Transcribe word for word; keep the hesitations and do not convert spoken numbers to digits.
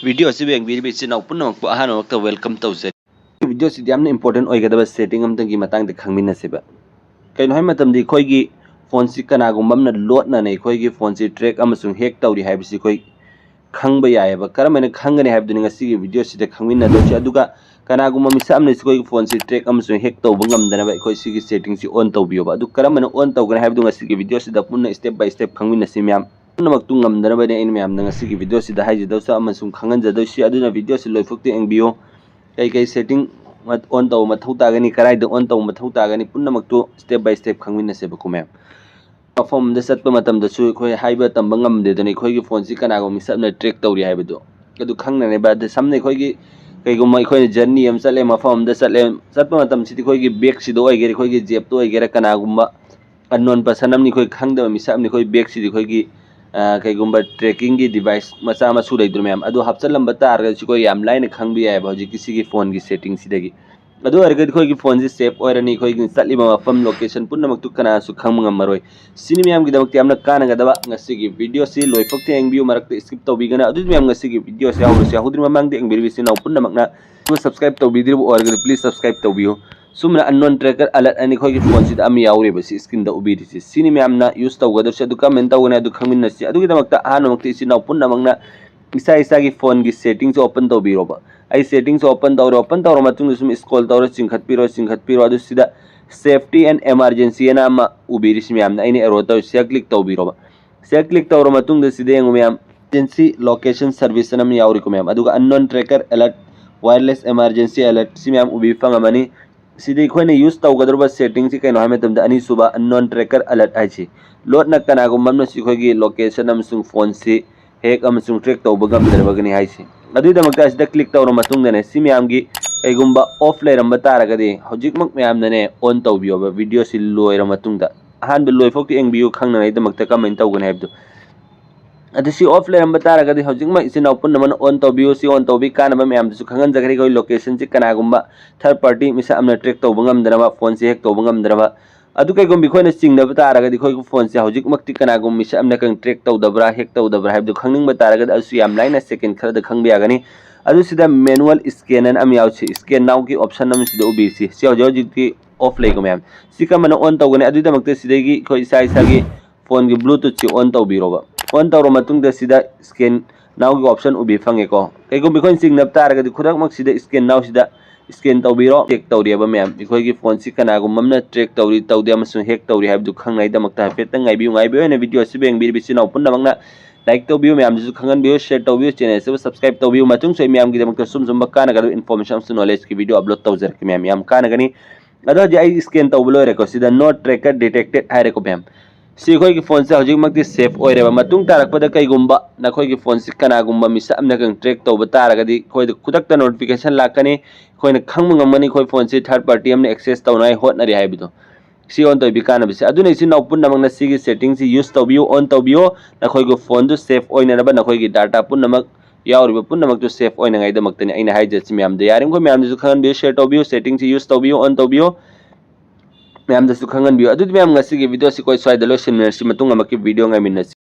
Video ꯑꯁꯤꯕꯨ ꯌꯦꯡꯕꯤꯔꯤꯕ ꯏꯆꯤꯟ ꯏꯅꯥꯎ ꯄꯨꯝꯅꯃꯛꯄꯨ ꯑꯍꯥꯟꯕꯃꯛꯇ welcome ꯇꯧꯖꯔꯤ꯫ ꯚꯤꯗꯤꯑꯣꯁꯤꯗꯤ ꯌꯥꯝꯅ important ꯑꯣꯏꯒꯗꯕ setting ꯑꯃꯇꯪꯒꯤ ꯃꯇꯥꯡꯗ ꯈꯪꯃꯤꯟꯅꯁꯦꯕ꯫ ꯀꯩꯅꯣ ꯍꯥꯏꯕ ꯃꯇꯝꯗ ꯑꯩꯈꯣꯏꯒꯤ ꯐꯣꯟꯁꯤ ꯀꯅꯥꯒꯨꯝꯕ ꯑꯃꯅ ꯂꯣꯠꯅꯅ ꯑꯩꯈꯣꯏꯒꯤ ꯐꯣꯟꯁꯤ track ꯑꯃꯁꯨꯡ hack ꯇꯧꯔꯤ ꯍꯥꯏꯕꯁꯤ ꯑꯩꯈꯣꯏ ꯈꯪꯕ ꯌꯥꯏꯑꯕ꯫ ꯀꯔꯝꯍꯥꯏꯅ ꯈꯪꯒꯅꯤ ꯍꯥꯏꯕꯗꯨꯅꯤ ꯉꯁꯤꯒꯤ ꯚꯤꯗꯤꯑꯣꯁꯤꯗ ꯈꯪꯃꯤꯟꯅꯗꯣꯏꯁꯤ꯫ ꯑꯗꯨꯒ ꯀꯅꯥꯒꯨꯝꯕ ꯃꯤꯁꯛ ꯑꯃꯅ ꯑꯩꯈꯣꯏꯒꯤ ꯐꯣꯟꯁꯤ track ꯑꯃꯁꯨꯡ hack ꯇꯧꯕ ꯉꯝꯗꯅꯕ ꯑꯩꯈꯣꯏ ꯁꯤꯒꯤ settingꯁꯤ on ꯇꯧꯕꯤꯌꯣꯕ꯫ ꯑꯗꯨ ꯀꯔꯝꯍꯥꯏꯅ on ꯇꯧꯒꯅꯤ ꯍꯥꯏꯕꯗꯨ ꯉꯁꯤꯒꯤ ꯚꯤꯗꯤꯑꯣꯁꯤꯗ ꯄꯨꯟꯅ step by step ꯈꯪꯃꯤꯟꯅꯁꯤ ꯃꯌꯥꯝ꯫ ꯄꯨꯝꯅꯃꯛꯇꯨ ꯉꯝꯗꯅꯕꯅꯤ ꯑꯩꯅ ꯃꯌꯥꯝꯗ ꯉꯁꯤꯒꯤ ꯚꯤꯗꯤꯑꯣꯁꯤꯗ ꯍꯥꯏꯖꯗꯧꯁꯨ ꯑꯃꯁꯨꯡ ꯈꯪꯍꯟꯖꯗꯧꯁꯤ꯫ ꯑꯗꯨꯅ ꯚꯤꯗꯤꯑꯣꯁꯤ ꯂꯣꯏꯐꯥꯎꯇ ꯌꯦꯡꯕꯤꯌꯨ꯫ ꯀꯩ ꯀꯩ setting on ꯇꯧꯕ ꯃꯊꯧ ꯇꯥꯒꯅꯤ, ꯀꯗꯥꯏꯗ on ꯇꯧꯕ ꯃꯊꯧ ꯇꯥꯒꯅꯤ, ꯄꯨꯝꯅꯃꯛꯇꯨ step by step ꯈꯪꯃꯤꯟꯅꯁꯦꯕꯀꯣ ꯃꯌꯥꯝ꯫ ꯃꯐꯝ ꯑꯃꯗ ꯆꯠꯄ ꯃꯇꯝꯗꯁꯨ ꯑꯩꯈꯣꯏ ꯍꯥꯏꯕ ꯇꯝꯕ ꯉꯝꯗꯦꯗꯅ ꯑꯩꯈꯣꯏꯒꯤ ꯐꯣꯟꯁꯤ ꯀꯅꯥꯒꯨꯝꯕ ꯃꯤꯁꯛ ꯑꯃꯅ track ꯇꯧꯔꯤ ꯍꯥꯏꯕꯗꯨ꯫ ꯑꯗꯨ ꯈꯪꯅꯅꯦꯕ꯫ ꯑꯗ ꯁꯝꯅ ꯑꯩꯈꯣꯏꯒꯤ ꯀꯩꯒꯨꯝꯕ ꯑꯩꯈꯣꯏꯅ journey ꯑꯃ ꯆꯠꯂꯦ, ꯃꯐꯝ ꯑꯃꯗ ꯆꯠꯂꯦ, ꯆꯠꯄ ꯃꯇꯝꯁꯤꯗ ꯑꯩꯈꯣꯏꯒꯤ bagꯁꯤꯗ ꯑꯣꯏꯒꯦꯔꯥ, ꯑꯩꯈꯣꯏꯒꯤ ꯖꯦꯞꯇ ꯑꯣꯏꯒꯦꯔꯥ, ꯀꯅꯥꯒꯨꯝꯕ unknown person ꯑꯃꯅꯤ, ꯑꯩꯈꯣꯏ ꯈꯪꯗꯕ ꯃꯤꯁꯛ ꯑꯃꯅꯤ, ꯑꯩꯈꯣꯏ bagꯁꯤꯗ ꯑꯩꯈꯣꯏꯒꯤ, ꯑ, ꯀꯩꯒꯨꯝꯕ trackingꯒꯤ device ꯃꯆꯥ ꯃꯁꯨ ꯂꯩꯗꯅ ꯃꯌꯥꯝ, ꯑꯗꯨ ꯍꯥꯞꯆꯤꯜꯂꯝꯕ ꯇꯥꯔꯒꯗꯤ ꯑꯩꯈꯣꯏ ꯌꯥꯝ ꯂꯥꯏꯅ ꯈꯪꯕ ꯌꯥꯏꯑꯕ ꯍꯧꯖꯤꯛꯀꯤ ꯁꯤꯒꯤ ꯐꯣꯟꯒꯤ settingꯁꯤꯗꯒꯤ꯫ ꯑꯗꯨ ꯑꯣꯏꯔꯒꯗꯤ ꯑꯩꯈꯣꯏꯒꯤ ꯐꯣꯟꯁꯤ safe ꯑꯣꯏꯔꯅꯤ, ꯑꯩꯈꯣꯏꯒꯤ ꯆꯠꯂꯤꯕ ꯃꯐꯝ location ꯄꯨꯝꯅꯃꯛꯇꯨ ꯀꯅꯥꯁꯨ ꯈꯪꯕ ꯉꯝꯃꯔꯣꯏ꯫ ꯁꯤꯅꯤ ꯃꯌꯥꯝꯒꯤꯗꯃꯛꯇ ꯌꯥꯝꯅ ꯀꯥꯟꯅꯒꯗꯕ ꯉꯁꯤꯒꯤ ꯚꯤꯗꯤꯑꯣꯁꯤ ꯂꯣꯏꯐꯥꯎꯇ ꯌꯦꯡꯕꯤꯌꯨ, ꯃꯔꯛꯇ skip ꯇꯧꯕꯤꯒꯅꯨ꯫ ꯑꯗꯨꯗꯤ ꯃꯌꯥꯝ ꯉꯁꯤꯒꯤ ꯚꯤꯗꯤꯑꯣꯁꯤ ꯍꯧꯔꯁꯤ꯫ ꯍꯧꯗ꯭ꯔꯤꯕ ꯃꯃꯥꯡꯗ ꯌꯦꯡꯕꯤꯔꯤꯕ ꯏꯆꯤꯟ ꯏꯅꯥꯎ ꯄꯨꯝꯅꯃꯛꯅ subscribe ꯇꯧꯕꯤꯗ꯭ꯔꯤꯕ ꯑꯣꯏꯔꯒꯗꯤ please subscribe ꯇꯧꯕꯤꯌꯨ꯫ ꯁꯨꯝꯅ unknown tracker alert ꯑꯅꯤ ꯑꯩꯈꯣꯏꯒꯤ ꯐꯣꯟꯁꯤꯗ ꯑꯃ ꯌꯥꯎꯔꯤꯕ ꯁꯤ screenꯗ ꯎꯕꯤꯔꯤꯁꯤ, ꯁꯤꯅꯤ ꯃꯌꯥꯝꯅ use ꯇꯧꯒꯗꯕꯁꯤ꯫ ꯑꯗꯨ ꯀꯔꯝꯍꯥꯏꯅ ꯇꯧꯒꯅꯤ ꯑꯗꯨ ꯈꯪꯃꯤꯟꯅꯁꯤ꯫ ꯑꯗꯨꯒꯤꯗꯃꯛꯇ ꯑꯍꯥꯟꯕꯃꯛꯇ ꯏꯆꯤꯟ ꯏꯅꯥꯎ ꯄꯨꯝꯅꯃꯛꯅ ꯏꯁꯥ ꯏꯁꯥꯒꯤ ꯐꯣꯟꯒꯤ settingꯁꯦ open ꯇꯧꯕꯤꯔꯣꯕ꯫ ꯑꯩ settingꯁꯦ open ꯇꯧꯔꯦ꯫ Open ꯇꯧꯔ ꯃꯇꯨꯡꯗ ꯁꯨꯝ scroll ꯇꯧꯔ ꯆꯤꯡꯈꯠꯄꯤꯔꯣ, ꯆꯤꯡꯈꯠꯄꯤꯔꯣ꯫ ꯑꯗꯨ ꯁꯤꯗ safety and emergency ꯑꯅ ꯑꯃ ꯎꯕꯤꯔꯤꯁꯤ ꯃꯌꯥꯝꯅ ꯑꯩꯅ arrow ꯇꯧꯔꯤ, ꯁꯤꯗ click ꯇꯧꯕꯤꯔꯣꯕ꯫ ꯁꯤꯗ click ꯇꯧꯔ ꯃꯇꯨꯡꯗ ꯁꯤꯗ ꯌꯦꯡꯉꯨ ꯃꯌꯥꯝ, emergency location service ꯑꯅ ꯑꯃ ꯌꯥꯎꯔꯤꯀꯣ ꯃꯌꯥꯝ꯫ ꯑꯗꯨꯒ unknown tracker alert, wireless emergency alert ꯁꯤ ꯃꯌꯥꯝ ꯎꯕꯤ ꯐꯪꯉꯝꯃꯅꯤ꯫ ꯁꯤꯗꯤ ꯑꯩꯈꯣꯏꯅ use ꯇꯧꯒꯗꯧꯔꯤꯕ settingꯁꯤ ꯀꯩꯅꯣ ꯍꯥꯏꯕ ꯃꯇꯝꯗ ꯑꯅꯤꯁꯨꯕ unknown tracker alert ꯍꯥꯏꯁꯤ꯫ ꯂꯣꯠꯅ ꯀꯅꯥꯒꯨꯝꯕ ꯑꯃꯅ ꯁꯤ ꯑꯩꯈꯣꯏꯒꯤ location ꯑꯃꯁꯨꯡ ꯐꯣꯟꯁꯤ hack ꯑꯃꯁꯨꯡ track ꯇꯧꯕ ꯉꯝꯗꯅꯕꯒꯤꯅꯤ ꯍꯥꯏꯁꯤ꯫ ꯑꯗꯨꯒꯤꯗꯃꯛꯇ ꯑꯁꯤꯗ click ꯇꯧꯔ ꯃꯇꯨꯡꯗꯅꯦ ꯁꯤ ꯃꯌꯥꯝꯒꯤ ꯀꯩꯒꯨꯝꯕ off ꯂꯩꯔꯝꯕ ꯇꯥꯔꯒꯗꯤ ꯍꯧꯖꯤꯛꯃꯛ ꯃꯌꯥꯝꯅꯅꯦ on ꯇꯧꯕꯤꯌꯣꯕ ꯚꯤꯗꯤꯑꯣꯁꯤ ꯂꯣꯏꯔ ꯃꯇꯨꯡꯗ꯫ ꯑꯍꯥꯟꯕ ꯂꯣꯏꯐꯥꯎꯇ ꯌꯦꯡꯕꯤꯌꯨ ꯈꯪꯅꯉꯥꯏꯗꯃꯛꯇ ꯀꯃꯥꯏꯅ ꯇꯧꯒꯅꯤ ꯍꯥꯏꯕꯗꯨ꯫ ꯑꯗꯨ ꯁꯤ off ꯂꯩꯔꯝꯕ ꯇꯥꯔꯒꯗꯤ ꯍꯧꯖꯤꯛꯃꯛ ꯏꯆꯤꯟ ꯏꯅꯥꯎ ꯄꯨꯝꯅꯃꯛꯅ on ꯇꯧꯕꯤꯌꯨ꯫ ꯁꯤ on ꯇꯧꯕꯤ ꯀꯥꯟꯅꯕ ꯃꯌꯥꯝꯗꯨꯁꯨ ꯈꯪꯍꯟꯖꯈ꯭ꯔꯦ꯫ ꯑꯩꯈꯣꯏ locationꯁꯤ ꯀꯅꯥꯒꯨꯝꯕ third party ꯃꯤꯁꯛ ꯑꯃꯅ track ꯇꯧꯕ ꯉꯝꯗꯅꯕ, ꯐꯣꯟꯁꯤ hack ꯇꯧꯕ ꯉꯝꯗꯅꯕ, ꯑꯗꯨ ꯀꯩꯒꯨꯝꯕ ꯑꯩꯈꯣꯏꯅ ꯆꯤꯡꯅꯕ ꯇꯥꯔꯒꯗꯤ ꯑꯩꯈꯣꯏꯒꯤ ꯐꯣꯟꯁꯦ ꯍꯧꯖꯤꯛꯃꯛꯇꯤ ꯀꯅꯥꯒꯨꯝꯕ ꯃꯤꯁꯛ ꯑꯃꯅ ꯀꯪ track ꯇꯧꯗꯕ꯭ꯔꯥ, hack ꯇꯧꯗꯕ꯭ꯔꯥ ꯍꯥꯏꯕꯗꯨ ꯈꯪꯅꯤꯡꯕ ꯇꯥꯔꯒꯗꯤ ꯑꯗꯨꯁꯨ ꯌꯥꯝ ꯂꯥꯏꯅ second ꯈꯔꯗ ꯈꯪꯕ ꯌꯥꯒꯅꯤ꯫ ꯑꯗꯨ ꯁꯤꯗ manual scan ꯑꯅ ꯑꯃ ꯌꯥꯎꯁꯤ, scan nowꯒꯤ option ꯑꯃ ꯁꯤꯗ ꯎꯕꯤꯁꯤ꯫ ꯁꯤ ꯍꯧꯖꯤꯛ ꯍꯧꯖꯤꯛꯇꯤ off ꯂꯩꯀꯣ ꯃꯌꯥꯝ꯫ ꯁꯤ ꯀꯔꯝꯕꯅ on ꯇꯧꯒꯅꯤ? ꯑꯗꯨꯒꯤꯗꯃꯛꯇ ꯁꯤꯗꯒꯤ ꯑꯩꯈꯣꯏ ꯏꯁꯥ ꯏꯁꯥꯒꯤ ꯐꯣꯟꯒꯤ Bluetoothꯁꯤ on ꯇꯧꯕꯤꯔꯣꯕ꯫ On ꯇꯧꯔ ꯃꯇꯨꯡꯗ ꯁꯤꯗ scan nowꯒꯤ option ꯎꯕꯤ ꯐꯪꯉꯦꯀꯣ꯫ ꯀꯩꯒꯨꯝꯕ ꯑꯩꯈꯣꯏꯅ ꯆꯤꯡꯅꯕ ꯇꯥꯔꯒꯗꯤ ꯈꯨꯗꯛꯃꯛ ꯁꯤꯗ scan nowꯁꯤꯗ scan ꯇꯧꯕꯤꯔꯣ꯫ Check ꯇꯧꯔꯤꯑꯕ ꯃꯌꯥꯝ, ꯑꯩꯈꯣꯏꯒꯤ ꯐꯣꯟꯁꯤ ꯀꯅꯥꯒꯨꯝꯕ ꯑꯃꯅ track ꯇꯧꯔꯤ ꯇꯧꯗꯦ ꯑꯃꯁꯨꯡ hack ꯇꯧꯔꯤ ꯍꯥꯏꯕꯗꯨ ꯈꯪꯅꯉꯥꯏꯗꯃꯛꯇ ꯍꯥꯏꯐꯦꯠꯇꯪ ꯉꯥꯏꯕꯤꯌꯨ꯫ ꯉꯥꯏꯕꯤꯌꯨ ꯑꯣꯏꯅ video ꯑꯁꯤꯕꯨ ꯌꯦꯡꯕꯤꯔꯤꯕ ꯏꯆꯤꯟ ꯏꯅꯥꯎ ꯄꯨꯝꯅꯃꯛꯅ like ꯇꯧꯕꯤꯌꯨ, ꯃꯌꯥꯝꯗꯁꯨ ꯈꯪꯍꯟꯕꯤꯌꯨ, share ꯇꯧꯕꯤꯌꯨ, channel ꯑꯁꯤꯕꯨ subscribe ꯇꯧꯕꯤꯌꯨ꯫ ꯃꯇꯨꯡꯁꯨ ꯑꯩ ꯃꯌꯥꯝꯒꯤꯗꯃꯛꯇ ꯁꯨꯝ ꯁꯨꯝꯕ ꯀꯥꯟꯅꯒꯗꯕ information ꯑꯃꯁꯨꯡ knowledgeꯀꯤ video upload ꯇꯧꯖꯔꯛꯀꯦ ꯃꯌꯥꯝ, ꯌꯥꯝ ꯀꯥꯟꯅꯒꯅꯤ꯫ ꯑꯗꯣ ꯍꯧꯖꯤꯛ ꯑꯩ scan ꯇꯧꯕ ꯂꯣꯏꯔꯦꯀꯣ꯫ ꯁꯤꯗ "No tracker detected" ꯍꯥꯏꯔꯦꯀꯣ ꯃꯌꯥꯝ꯫ ꯁꯤ ꯑꯩꯈꯣꯏꯒꯤ ꯐꯣꯟꯁꯦ ꯍꯧꯖꯤꯛꯃꯛꯇꯤ safe ꯑꯣꯏꯔꯦꯕ꯫ ꯃꯇꯨꯡ ꯇꯥꯔꯛꯄꯗ ꯀꯩꯒꯨꯝꯕ ꯅꯈꯣꯏꯒꯤ ꯐꯣꯟꯁꯤ ꯀꯅꯥꯒꯨꯝꯕ ꯃꯤꯁꯛ ꯑꯃꯅ track ꯇꯧꯕ ꯇꯥꯔꯒꯗꯤ ꯑꯩꯈꯣꯏꯗ ꯈꯨꯗꯛꯇ notification ꯂꯥꯛꯀꯅꯤ꯫ ꯑꯩꯈꯣꯏꯅ ꯈꯪꯕ ꯉꯝꯒꯅꯤ ꯑꯩꯈꯣꯏ ꯐꯣꯟꯁꯤ third party ꯑꯃꯅ access ꯇꯧꯅꯉꯥꯏ ꯍꯣꯠꯅꯔꯤ ꯍꯥꯏꯕꯗꯣ꯫ ꯁꯤ on ꯇꯧꯕꯤ ꯀꯥꯟꯅꯕꯁꯦ꯫ ꯑꯗꯨꯅ ꯏꯆꯤꯟ ꯏꯅꯥꯎ ꯄꯨꯝꯅꯃꯛꯅ ꯁꯤꯒꯤ settingꯁꯤ use ꯇꯧꯕꯤꯌꯨ, on ꯇꯧꯕꯤꯌꯨ꯫ ꯅꯈꯣꯏꯒꯤ ꯐꯣꯟꯗꯨ safe ꯑꯣꯏꯅꯅꯕ, ꯅꯈꯣꯏꯒꯤ data ꯄꯨꯝꯅꯃꯛ ꯌꯥꯎꯔꯤꯕ ꯄꯨꯝꯅꯃꯛꯇꯨ safe ꯑꯣꯏꯅꯉꯥꯏꯗꯃꯛꯇꯅꯤ ꯑꯩꯅ ꯍꯥꯏꯖꯔꯤꯁꯤ ꯃꯌꯥꯝꯗ꯫ ꯌꯥꯔꯤꯃꯈꯩ ꯃꯌꯥꯝꯗꯁꯨ ꯈꯪꯍꯟꯕꯤꯌꯨ, share ꯇꯧꯕꯤꯌꯨ, settingꯁꯤ use ꯇꯧꯕꯤꯌꯨ, on ꯇꯧꯕꯤꯌꯨ꯫ ꯃꯌꯥꯝꯗꯁꯨ ꯈꯪꯍꯟꯕꯤꯌꯨ꯫ ꯑꯗꯨꯗꯤ ꯃꯌꯥꯝ ꯉꯁꯤꯒꯤ videoꯁꯤ ꯑꯩꯈꯣꯏ ꯁ꯭ꯋꯥꯏꯗ ꯂꯣꯏꯁꯤꯟꯃꯤꯟꯅꯔꯁꯤ꯫ ꯃꯇꯨꯡ ꯑꯃꯛꯀꯤ video ꯉꯥꯏꯃꯤꯟꯅꯁꯤ꯫